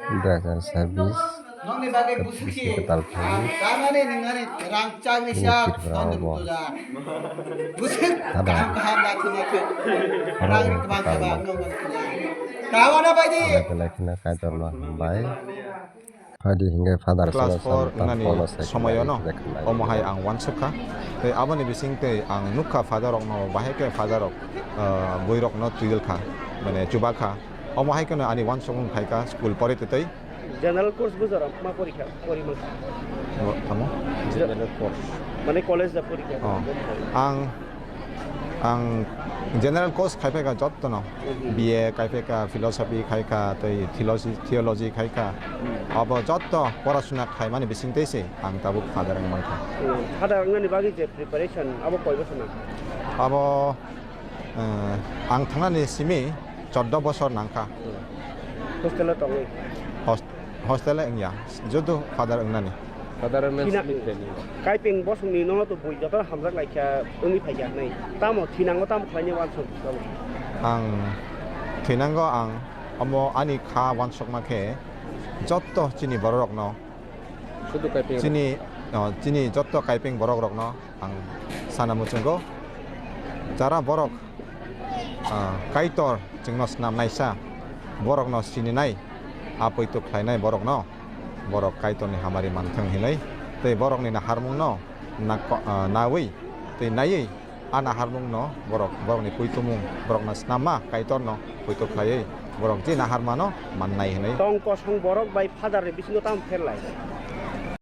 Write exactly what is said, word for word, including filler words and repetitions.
Dui hajar sabis, Nokni bagwi busuk si. Kwtal phai. Tamani ningani rang chagri Chini siya, Tripura tangni o bo. Butuda. Busuk, Ada. Kaham kaham, lathi lathi. Oro Rang ang kwbang kwtal kwbang, mankha. Nokni kwbang. Kawana baidi. Belai belai kheno Kaitorno hambai. Phaidi hingke Father Class Sona four Santa wngnani Paula sai somoyono, khwlai omo hai ang wansuk kha. Tei aboni bising tei ang nuk kha Father rokno, bahai khe Father rok, ah, bui rokno twidul kha, mane chuba kha. Omo hai kheno ani wansukmung khai kha school pore tei. General course bujora ma porikha, pori mang. Bo tamo? General course. Mane college da porikha. Oh. Ang, ang general course khai phaikha jottono. Mhm. B A khai phaikha, philosophy khai kha, tei theology, theology khai kha. Mhm. Abo jotto porasuna khaimani bising tei se ang tabuk Father wng mankha. Mhm. Father wngnani bagwi je preparation, abo koi bosor nang? Abo Eh, ang thangnani simi choddo bosor nangkha. Hostel o tongwi? Host-, hostel o wngya, joto Father wngnani. Father rwmani Thina-, simi training. Kaipeng bosongni nono to bui joto hamjak laikha wngwi phaikha hinwi. Tamo thinango tamo khlaina wansuk tamo? Ang thinango ang omo ani kha wansukma khe jotto chini bororokno Sudu Kaipeng. Chini, oh, chini jotto Kaipeng borok rokno ang sana muchungo. Jara borok, ah, Kaitor chwngno snamnaisa, borokno sininai, a poito khlainai borokno, borok Kaitorni hamari manthwng hinwi, tei borokni naharmungno nako-, ah, nawi tei naiwi, a naharmungno borok, borokni puitumung, borokno snamma Kaitorno puitu khlaiwi, borok je naharmano mannai hinwi. Tong kosong borok bai Father ni bisingo tamo pherlai?